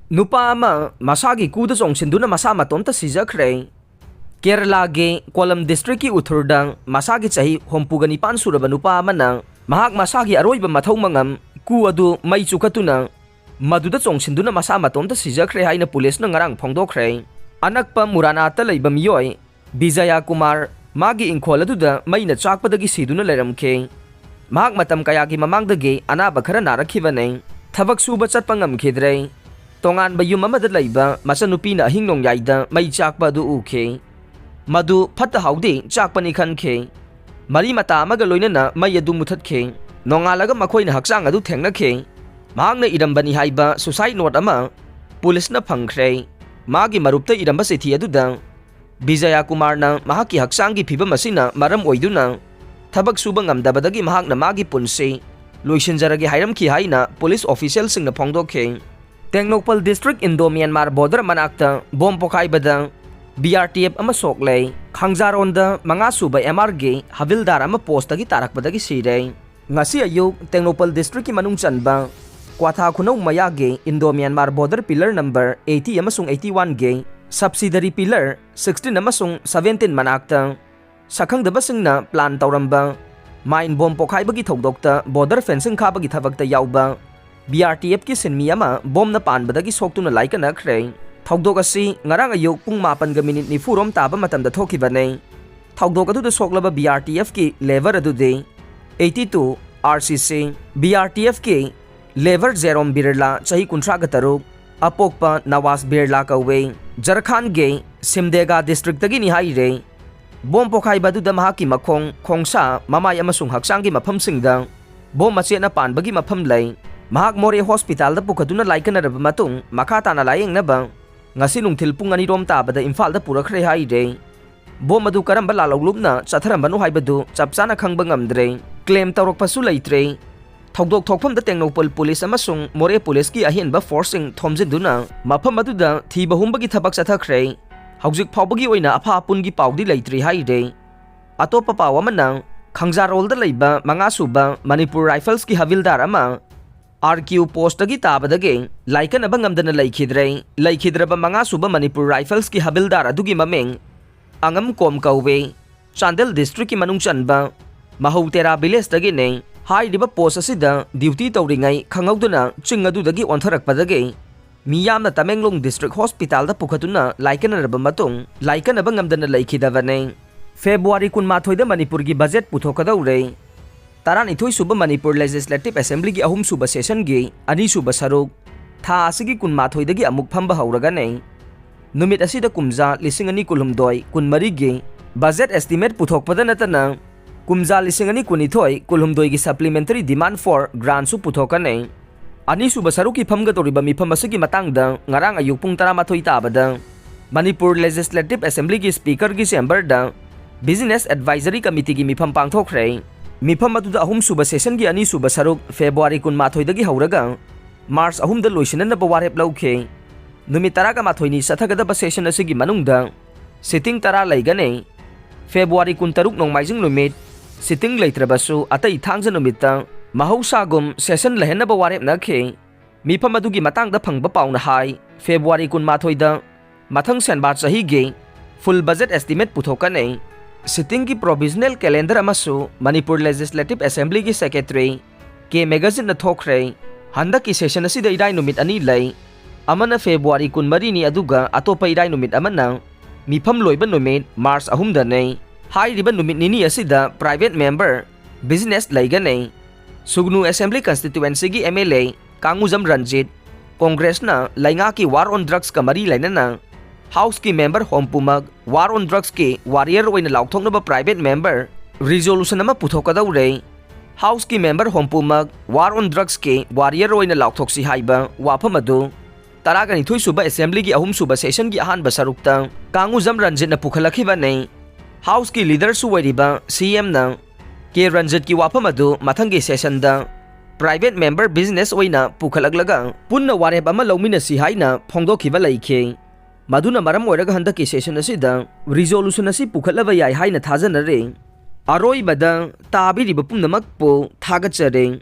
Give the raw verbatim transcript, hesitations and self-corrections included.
ꯅꯨꯄꯥ ꯑꯃ ꯃꯁꯥꯒꯤ ꯀꯨꯗ ꯆꯣꯡꯁꯤꯟꯗꯨꯅ ꯃꯁꯥ ꯃꯇꯣꯝꯇ ꯁꯤꯖꯈ꯭ꯔꯦ꯫ ꯀꯦꯔꯂꯥꯒꯤ ꯀꯣꯂꯝ ꯗꯤꯁꯇ꯭ꯔꯤꯛꯀꯤ ꯎꯊꯨꯔꯗ ꯃꯁꯥꯒꯤ ꯆꯍꯤ ꯍꯨꯝꯐꯨꯒ ꯅꯤꯄꯥꯟ ꯁꯨꯔꯕ ꯅꯨꯄꯥ ꯑꯃꯅ ꯃꯍꯥꯛ ꯃꯁꯥꯒꯤ ꯑꯔꯣꯏꯕ ꯃꯊꯧ ꯃꯉꯝ ꯀꯨ ꯑꯗꯨ ꯃꯩ ꯆꯨꯈꯠꯇꯨꯅ ꯃꯗꯨꯗ ꯆꯣꯡꯁꯤꯟꯗꯨꯅ ꯃꯁꯥ ꯃꯇꯣꯝꯇ ꯁꯤꯖꯈ꯭ꯔꯦ ꯍꯥꯏꯅ ꯄꯨꯂꯤꯁꯅ ꯉꯔꯥꯡ ꯐꯣꯡꯗꯣꯛꯈ꯭ꯔꯦ꯫ ꯑꯅꯛꯄ ꯃꯨꯔꯥꯅꯥꯠꯇ ꯂꯩꯕ ꯃꯤꯑꯣꯏ ꯕꯤꯖꯌ ꯀꯨꯃꯥꯔ ꯃꯥꯒꯤ ꯏꯪꯈꯣꯜ ꯑꯗꯨꯗ ꯃꯩꯅ ꯆꯥꯛꯄꯗꯒꯤ ꯁꯤꯗꯨꯅ ꯂꯩꯔꯝꯈꯤ꯫ ꯃꯍꯥꯛ ꯃꯇꯝ ꯀꯌꯥꯒꯤ ꯃꯃꯥꯡꯗꯒꯤ ꯑꯅꯥꯕ ꯈꯔ ꯅꯥꯔꯛꯈꯤꯕꯅꯤ꯫ ꯊꯕꯛ ꯁꯨꯕ ꯆꯠꯄ ꯉꯝꯈꯤꯗ꯭ꯔꯦ꯫ ꯇꯣꯉꯥꯟꯕ ꯌꯨꯝ ꯑꯃꯗ ꯂꯩꯕ ꯃꯆꯟꯅꯨꯄꯤꯅ ꯑꯍꯤꯡ ꯅꯣꯡꯌꯥꯏꯗ ꯃꯩ ꯆꯥꯛꯄ ꯑꯗꯨ ꯎꯈꯤ꯫ ꯃꯗꯨ ꯐꯠꯇ ꯍꯥꯎꯗꯤ ꯆꯥꯛꯄꯅꯤ ꯈꯟꯈꯤ꯫ ꯃꯔꯤ ꯃꯇꯥ ꯑꯃꯒ ꯂꯣꯏꯅꯅ ꯃꯩ ꯑꯗꯨ ꯃꯨꯊꯠꯈꯤ꯫ ꯅꯣꯡꯉꯥꯜꯂꯒ ꯃꯈꯣꯏꯅ ꯍꯛꯆꯥꯡ ꯑꯗꯨ ꯊꯦꯡꯅꯈꯤ꯫ ꯃꯍꯥꯛꯅ ꯏꯔꯝꯕꯅꯤ ꯍꯥꯏꯕ suicide note ꯑꯃ ꯄꯨꯂꯤꯁꯅ ꯐꯪꯈ꯭ꯔꯦ꯫ ꯃꯥꯒꯤ ꯃꯔꯨꯞꯇ ꯏꯔꯝꯕ ꯆꯤꯊꯤ ꯑꯗꯨꯗ ꯕꯤꯖꯌ ꯀꯨꯃꯥꯔꯅ ꯃꯍꯥꯛꯀꯤ ꯍꯛꯆꯥꯡꯒꯤ ꯐꯤꯕꯝ ꯑꯁꯤꯅ ꯃꯔꯝ ꯑꯣꯏꯗꯨꯅ ꯊꯕꯛ ꯁꯨꯕ ꯉꯝꯗꯕꯗꯒꯤ ꯃꯍꯥꯛꯅ ꯃꯥꯒꯤ ꯄꯨꯟꯁꯤ ꯂꯣꯏꯁꯤꯟꯖꯔꯒꯦ ꯍꯥꯏꯔꯝꯈꯤ ꯍꯥꯏꯅ ꯄꯨꯂꯤꯁ ꯑꯣꯐꯤꯁꯤꯌꯦꯜꯁꯤꯡꯅ ꯐꯣꯡꯗꯣꯛꯈꯤ꯫ Tengnoupal district Indo Myanmar border ꯃꯅꯥꯛꯇ ꯕꯣꯝ ꯄꯣꯈꯥꯏꯕꯗ ꯕꯤ ꯑꯥꯔ ꯇꯤ ꯑꯦꯐ ꯑꯃ ꯁꯣꯛꯂꯦ꯫ ꯈꯥꯡꯖꯥꯔꯣꯟꯗ ꯃꯉꯥ ꯁꯨꯕ ꯑꯦꯝ ꯑꯥꯔꯒꯤ ꯍꯕꯤꯜꯗꯥꯔ ꯑꯃ ꯄꯣꯁꯇꯒꯤ ꯇꯥꯔꯛꯄꯗꯒꯤ ꯁꯤꯔꯦ꯫ ꯉꯁꯤ ꯑꯌꯨꯛ ꯇꯦꯡꯅꯧꯄꯜ ꯗꯤꯁꯇ꯭ꯔꯤꯛꯀꯤ ꯃꯅꯨꯡ ꯆꯟꯕ ꯀ꯭ꯋꯥꯊꯥ ꯈꯨꯅꯧ ꯃꯌꯥꯒꯤ Indo Myanmar border pillar number eighty ꯑꯃꯁꯨꯡ ꯑꯩꯠꯇꯤ ꯋꯥꯟꯒꯤ subsidiary pillar sixteen ꯑꯃꯁꯨꯡ seventeen ꯃꯅꯥꯛꯇ ꯁꯛꯈꯪꯗꯕꯁꯤꯡꯅ ꯄ꯭ꯂꯥꯟ ꯇꯧꯔꯝꯕ ꯃꯥꯏꯟ ꯕꯣꯝ ꯄꯣꯈꯥꯏꯕꯒꯤ ꯊꯧꯗꯣꯛꯇ ꯕꯣꯔꯗꯔ ꯐꯦꯟꯁꯤꯡ ꯈꯥꯕꯒꯤ ꯊꯕꯛꯇ ꯌꯥꯎꯕ ꯕꯤ ꯑꯥꯔ ꯇꯤ ꯑꯦꯐꯀꯤ ꯁꯤꯟꯃꯤ ꯑꯃ ꯕꯣꯝꯅ ꯄꯥꯟꯕꯗꯒꯤ ꯁꯣꯛꯇꯨꯅ ꯂꯥꯏꯀꯠꯅꯈ꯭ꯔꯦ꯫ ꯊꯧꯗꯣꯛ ꯑꯁꯤ ꯉꯔꯥꯡ ꯑꯌꯨꯛ ꯄꯨꯡ ꯃꯥꯄꯟꯒ ꯃꯤꯅꯤꯠ ꯅꯤꯐꯨ ꯔꯣꯝ ꯇꯥꯕ ꯃꯇꯝꯗ ꯊꯣꯛꯈꯤꯕꯅꯤ꯫ ꯊꯧꯗꯣꯛ ꯑꯗꯨꯗ ꯁꯣꯛꯂꯕ ꯕꯤ ꯑꯥꯔ ꯇꯤ ꯑꯦꯐꯀꯤ ꯂꯦꯚꯔ ꯑꯗꯨꯗꯤ ꯑꯩꯠꯇꯤ ꯇꯨ ꯑꯥꯔ ꯁꯤ ꯁꯤ꯫ ꯕꯤ ꯑꯥꯔ ꯇꯤ ꯑꯦꯐꯀꯤ ꯂꯦꯚꯔ ꯖꯦꯔꯣꯝ ꯕꯤꯔꯂꯥ, ꯆꯍꯤ ꯀꯨꯟꯊ꯭ꯔꯥꯒ ꯇꯔꯨꯛ, ꯑꯄꯣꯛꯄ ꯅꯋꯥꯖ ꯕꯤꯔꯂꯥ ꯀꯧꯏ꯫ ꯖꯔꯈꯥꯟꯒꯤ ꯁꯤꯝꯗꯦꯒꯥ ꯗꯤꯁꯇ꯭ꯔꯤꯛꯇꯒꯤꯅꯤ ꯍꯥꯏꯔꯦ꯫ ꯕꯣꯝ ꯄꯣꯈꯥꯏꯕ ꯑꯗꯨꯗ ꯃꯍꯥꯛꯀꯤ ꯃꯈꯣꯡ, ꯈꯣꯡꯁꯥ, ꯃꯃꯥꯏ ꯑꯃꯁꯨꯡ ꯍꯛꯆꯥꯡꯒꯤ ꯃꯐꯝꯁꯤꯡꯗ ꯕꯣꯝ ꯃꯆꯦꯠꯅ ꯄꯥꯟꯕꯒꯤ ꯃꯐꯝ ꯂꯩ꯫ ꯃꯍꯥꯛ ꯃꯣꯔꯦ ꯍꯣꯁꯄꯤꯇꯥꯜꯗ ꯄꯨꯈꯠꯇꯨꯅ ꯂꯥꯏꯀꯠꯅꯔꯕ ꯃꯇꯨꯡ ꯃꯈꯥ ꯇꯥꯅ ꯂꯥꯌꯦꯡꯅꯕ ꯉꯁꯤ ꯅꯨꯡꯊꯤꯜ ꯄꯨꯡ ꯑꯅꯤ ꯔꯣꯝ ꯇꯥꯕꯗ ꯏꯝꯐꯥꯜꯗ ꯄꯨꯔꯛꯈ꯭ꯔꯦ ꯍꯥꯏꯔꯦ꯫ ꯕꯣꯝ ꯑꯗꯨ ꯀꯔꯝꯕ ꯂꯥꯜꯍꯧꯂꯨꯞꯅ ꯆꯠꯊꯔꯝꯕꯅꯣ ꯍꯥꯏꯕꯗꯨ ꯆꯞ ꯆꯥꯅ ꯈꯪꯕ ꯉꯝꯗ꯭ꯔꯦ꯫ ꯀ꯭ꯂꯦꯝ ꯇꯧꯔꯛꯄꯁꯨ ꯂꯩꯇ꯭ꯔꯦ꯫ ꯊꯧꯗꯣꯛ ꯊꯣꯛꯐꯝꯗ ꯇꯦꯡꯅꯧꯄꯜ ꯄꯨꯂꯤꯁ ꯑꯃꯁꯨꯡ ꯃꯣꯔꯦ ꯄꯨꯂꯤꯁꯀꯤ ꯑꯍꯦꯟꯕ ꯐꯣꯔꯁꯁꯤꯡ ꯊꯣꯝꯖꯤꯟꯗꯨꯅ ꯃꯐꯝ ꯑꯗꯨꯗ ꯊꯤꯕ ꯍꯨꯝꯕꯒꯤ ꯊꯕꯛ ꯆꯠꯊꯈ꯭ꯔꯦ꯫ ꯍꯧꯖꯤꯛ ꯐꯥꯎꯕꯒꯤ ꯑꯣꯏꯅ ꯑꯐ ꯑꯄꯨꯟꯒꯤ ꯄꯥꯎꯗꯤ ꯂꯩꯇ꯭ꯔꯤ ꯍꯥꯏꯔꯦ꯫ ꯑꯇꯣꯞꯄ ꯄꯥꯎ ꯑꯃꯅ, ꯈꯪꯖꯥꯔꯣꯜꯗ ꯂꯩꯕ ꯃꯉꯥ ꯁꯨꯕ ꯃꯅꯤꯄꯨꯔ ꯔꯥꯏꯐꯜꯁꯀꯤ ꯍꯕꯤꯜꯗꯥꯔ ꯑꯃ ꯑꯥꯔ ꯀ꯭ꯌꯨ ꯄꯣꯁꯇꯒꯤ ꯇꯥꯕꯗꯒꯤ ꯂꯥꯏꯀꯠꯅꯕ ꯉꯝꯗꯅ ꯂꯩꯈꯤꯗ꯭ꯔꯦ꯫ ꯂꯩꯈꯤꯗ꯭ꯔꯕ ꯃꯉꯥ ꯁꯨꯕ ꯃꯅꯤꯄꯨꯔ ꯔꯥꯏꯐꯜꯁꯀꯤ ꯍꯕꯤꯜꯗꯥꯔ ꯑꯗꯨꯒꯤ ꯃꯃꯤꯡ ꯑꯉꯝꯀꯣꯝ ꯀꯧꯋꯤ꯫ ꯆꯥꯟꯗꯦꯜ ꯗꯤꯁꯇ꯭ꯔꯤꯛꯀꯤ ꯃꯅꯨꯡ ꯆꯟꯕ ꯃꯍꯧ ꯇꯦꯔꯥ ꯚꯤꯂꯦꯖꯇꯒꯤꯅꯤ꯫ ꯍꯥꯏꯔꯤꯕ ꯄꯣꯁ ꯑꯁꯤꯗ ꯗ꯭ꯌꯨꯇꯤ ꯇꯧꯔꯤꯉꯩ ꯈꯪꯍꯧꯗꯅ ꯆꯤꯡ ꯑꯗꯨꯗꯒꯤ ꯑꯣꯟꯊꯔꯛꯄꯗꯒꯤ ꯃꯤꯌꯥꯝꯅ ꯇꯃꯦꯡꯂꯣꯡ ꯗꯤꯁꯇ꯭ꯔꯤꯛ ꯍꯣꯁꯄꯤꯇꯥꯜꯗ ꯄꯨꯈꯠꯇꯨꯅ ꯂꯥꯏꯀꯠꯅꯔꯕ ꯃꯇꯨꯡ ꯂꯥꯏꯀꯠꯅꯕ ꯉꯝꯗꯅ ꯂꯩꯈꯤꯗꯕꯅꯤ꯫ ꯐꯦꯕ꯭ꯔꯨꯋꯥꯔꯤ ꯀꯨꯟꯃꯥꯊꯣꯏꯗ ꯃꯅꯤꯄꯨꯔꯒꯤ ꯕꯖꯦꯠ ꯄꯨꯊꯣꯛꯀꯗꯧꯔꯦ꯫ ꯇꯔꯥꯅꯤꯊꯣꯏ ꯁꯨꯕ ꯃꯅꯤꯄꯨꯔ ꯂꯦꯖꯤꯁꯂꯦꯇꯤꯚ ꯑꯦꯁꯦꯝꯕ꯭ꯂꯤꯒꯤ ꯑꯍꯨꯝ ꯁꯨꯕ ꯁꯦꯁꯟꯒꯤ ꯑꯅꯤ ꯁꯨꯕ ꯁꯔꯨꯛ ꯊꯥ ꯑꯁꯤꯒꯤ ꯀꯨꯟꯃꯥꯊꯣꯏꯗꯒꯤ ꯑꯃꯨꯛ ꯐꯝꯕ ꯍꯧꯔꯒꯅꯤ꯫ ꯅꯨꯃꯤꯠ ꯑꯁꯤꯗ ꯀꯨꯝꯖꯥ ꯂꯤꯁꯤꯡ ꯑꯅꯤ ꯀꯨꯟꯍꯨꯝꯗꯣꯏ ꯀꯨꯟꯃꯔꯤꯒꯤ ꯕꯖꯦꯠ ꯑꯦꯁꯇꯤꯃꯦꯠ ꯄꯨꯊꯣꯛꯄꯗ ꯅꯠꯇꯅ ꯀꯨꯝꯖꯥ ꯂꯤꯁꯤꯡ ꯑꯅꯤ ꯀꯨꯟꯅꯤꯊꯣꯏ ꯀꯨꯟꯍꯨꯝꯗꯣꯏꯒꯤ supplementary demand for grantꯁꯨ ꯄꯨꯊꯣꯛꯀꯅꯤ꯫ ꯑꯅꯤꯁꯨꯕ ꯁꯔꯨꯛꯀꯤ ꯐꯝꯒꯗꯧꯔꯤꯕ ꯃꯤꯐꯝ ꯑꯁꯤꯒꯤ ꯃꯇꯥꯡꯗ ꯉꯔꯥꯡ ꯑꯌꯨꯛ ꯄꯨꯡ ꯇꯔꯥꯃꯥꯊꯣꯏ ꯇꯥꯕꯗ ꯃꯅꯤꯄꯨꯔ ꯂꯦꯖꯤꯁꯂꯦꯇꯤꯚ ꯑꯦꯁꯦꯝꯕ꯭ꯂꯤꯒꯤ ꯁ꯭ꯄꯤꯀꯔꯒꯤ ꯆꯦꯝꯕꯔꯗ ꯕꯤꯖꯤꯅꯦꯁ ꯑꯦꯗꯚꯥꯏꯖꯔꯤ ꯀꯃꯤꯇꯤꯒꯤ ꯃꯤꯐꯝ ꯄꯥꯡꯊꯣꯛꯈ꯭ꯔꯦ꯫ ꯃꯤꯐꯝ ꯑꯗꯨꯗ ꯑꯍꯨꯝꯁꯨꯕ ꯁꯦꯁꯟꯒꯤ ꯑꯅꯤꯁꯨꯕ ꯁꯔꯨꯛ ꯐꯦꯕ꯭ꯔꯨꯋꯥꯔꯤ ꯀꯨꯟꯃꯥꯊꯣꯏꯗꯒꯤ ꯍꯧꯔꯒ ꯃꯥꯔꯆ ꯑꯍꯨꯝꯗ ꯂꯣꯏꯁꯤꯟꯅꯅꯕ ꯋꯥꯔꯦꯞ ꯂꯧꯈꯤ꯫ ꯅꯨꯃꯤꯠ ꯇꯔꯥꯒ ꯃꯥꯊꯣꯏꯅꯤ ꯆꯠꯊꯒꯗꯕ ꯁꯦꯁꯟ ꯑꯁꯤꯒꯤ ꯃꯅꯨꯡꯗ ꯁꯤꯇꯤꯡ ꯇꯔꯥ ꯂꯩꯒꯅꯤ꯫ ꯐꯦꯕ꯭ꯔꯨꯋꯥꯔꯤ ꯀꯨꯟꯇꯔꯨꯛ ꯅꯣꯡꯃꯥꯏꯖꯤꯡ ꯅꯨꯃꯤꯠ ꯁꯤꯇꯤꯡ ꯂꯩꯇ꯭ꯔꯕꯁꯨ ꯑꯇꯩ ꯊꯥꯡꯖ ꯅꯨꯃꯤꯠꯇ ꯃꯍꯧꯁꯥꯒꯨꯝ ꯁꯦꯁꯟ ꯂꯩꯍꯟꯅꯕ ꯋꯥꯔꯦꯞꯅꯈꯤ꯫ ꯃꯤꯐꯝ ꯑꯗꯨꯒꯤ ꯃꯇꯥꯡꯗ ꯐꯪꯕ ꯄꯥꯎꯅ ꯍꯥꯏ, ꯐꯦꯕ꯭ꯔꯨꯋꯥꯔꯤ ꯀꯨꯟꯃꯥꯊꯣꯏꯗ ꯃꯊꯪ ꯁꯦꯟꯕꯥ ꯆꯍꯤꯒꯤ ꯐꯨꯜ ꯕꯖꯦꯠ ꯑꯦꯁꯇꯤꯃꯦꯠ ꯄꯨꯊꯣꯛꯀꯅꯤ꯫ ꯁꯤꯇꯤꯡꯒꯤ ꯄ꯭ꯔꯣꯚꯤꯖꯅꯦꯜ ꯀꯦꯂꯦꯟꯗꯔ ꯑꯃꯁꯨ ꯃꯅꯤꯄꯨꯔ ꯂꯦꯖꯤꯁꯂꯦꯇꯤꯚ ꯑꯦꯁꯦꯝꯕ꯭ꯂꯤꯒꯤ ꯁꯦꯀ꯭ꯔꯦꯇꯔꯤ ꯀꯦ ꯃꯦꯒꯥꯖꯤꯠꯅ ꯊꯣꯛꯈ꯭ꯔꯦ꯫ ꯍꯟꯗꯛꯀꯤ ꯁꯦꯁꯟ ꯑꯁꯤꯗ ꯏꯔꯥꯏ ꯅꯨꯃꯤꯠ ꯑꯅꯤ ꯂꯩ꯫ ꯑꯃꯅ ꯐꯦꯕ꯭ꯔꯨꯋꯥꯔꯤ ꯀꯨꯟꯃꯔꯤꯅꯤ, ꯑꯗꯨꯒ ꯑꯇꯣꯞꯄ ꯏꯔꯥꯏ ꯅꯨꯃꯤꯠ ꯑꯃꯅ ꯃꯤꯐꯝ ꯂꯣꯏꯕ ꯅꯨꯃꯤꯠ ꯃꯥꯔꯆ ꯑꯍꯨꯝꯗꯅꯤ꯫ ꯍꯥꯏꯔꯤꯕ ꯅꯨꯃꯤꯠ ꯅꯤꯅꯤ ꯑꯁꯤꯗ ꯄ꯭ꯔꯥꯏꯚꯦꯠ ꯃꯦꯝꯕꯔ ꯕꯤꯖꯤꯅꯦꯁ ꯂꯩꯒꯅꯤ꯫ ꯁꯨꯒꯅꯨ ꯑꯦꯁꯦꯝꯕ꯭ꯂꯤ ꯀꯟꯁꯇꯤꯇ꯭ꯋꯦꯟꯁꯤꯒꯤ M L A Kangujam Ranjit, ꯀꯣꯡꯒ꯭ꯔꯦꯁꯅ ꯂꯩꯉꯥꯛꯀꯤ ꯋꯥꯔ ꯑꯣꯟ ꯗ꯭ꯔꯒꯁꯀ ꯃꯔꯤ ꯂꯩꯅꯅ ꯍꯥꯎꯁꯀꯤ ꯃꯦꯝꯕꯔ ꯍꯣꯝꯄꯨꯃꯛ ꯋꯥꯔ ꯑꯣꯟ ꯗ꯭ꯔꯒꯁꯀꯤ ꯋꯥꯔꯤꯌꯔ ꯑꯣꯏꯅ ꯂꯥꯎꯊꯣꯛꯅꯕ ꯄ꯭ꯔꯥꯏꯚꯦꯠ ꯃꯦꯝꯕꯔ ꯔꯤꯖꯣꯂꯨꯁꯟ ꯑꯃ ꯄꯨꯊꯣꯛꯀꯗꯧꯔꯦ꯫ ꯍꯥꯎꯁꯀꯤ ꯃꯦꯝꯕꯔ ꯍꯣꯝꯄꯨꯃꯛ ꯋꯥꯔ ꯑꯣꯟ ꯗ꯭ꯔꯒꯁꯀꯤ ꯋꯥꯔꯤꯌꯔ ꯑꯣꯏꯅ ꯂꯥꯎꯊꯣꯛꯁꯤ ꯍꯥꯏꯕ ꯋꯥꯐꯝ ꯑꯗꯨ ꯇꯔꯥꯒ ꯅꯤꯊꯣꯏ ꯁꯨꯕ ꯑꯦꯁꯦꯝꯕ꯭ꯂꯤꯒꯤ ꯑꯍꯨꯝ ꯁꯨꯕ ꯁꯦꯁꯟꯒꯤ ꯑꯍꯥꯟꯕ ꯁꯔꯨꯛꯇ ꯀꯥꯡꯉꯨꯖꯝ ꯔꯟꯖꯤꯠꯅ ꯄꯨꯈꯠꯂꯛꯈꯤꯕꯅꯤ꯫ ꯍꯥꯎꯁꯀꯤ ꯂꯤꯗꯔꯁꯨ ꯑꯣꯏꯔꯤꯕ ꯁꯤ ꯑꯦꯝꯅ ꯀꯦ ꯔꯟꯖꯤꯠꯀꯤ ꯋꯥꯐꯝ ꯑꯗꯨ ꯃꯊꯪꯒꯤ ꯁꯦꯁꯟꯗ ꯄ꯭ꯔꯥꯏꯚꯦꯠ ꯃꯦꯝꯕꯔ ꯕꯤꯖꯤꯅꯦꯁ ꯑꯣꯏꯅ ꯄꯨꯈꯠꯂꯛꯂꯒ ꯄꯨꯟꯅ ꯋꯥꯔꯦꯞ ꯑꯃ ꯂꯧꯃꯤꯟꯅꯁꯤ ꯍꯥꯏꯅ ꯐꯣꯡꯗꯣꯛꯈꯤꯕ ꯂꯩꯈꯤ꯫ ꯃꯗꯨꯅ ꯃꯔꯝ ꯑꯣꯏꯔꯒ ꯍꯟꯗꯛꯀꯤ ꯁꯦꯁꯟ ꯑꯁꯤꯗ ꯔꯤꯖꯣꯂꯨꯁꯟ ꯑꯁꯤ ꯄꯨꯈꯠꯂꯕ ꯌꯥꯏ ꯍꯥꯏꯅ ꯊꯥꯖꯅꯔꯤ꯫ ꯑꯔꯣꯏꯕꯗ ꯇꯥꯕꯤꯔꯤꯕ ꯄꯨꯝꯅꯃꯛꯄꯨ ꯊꯥꯒꯠꯆꯔꯤ꯫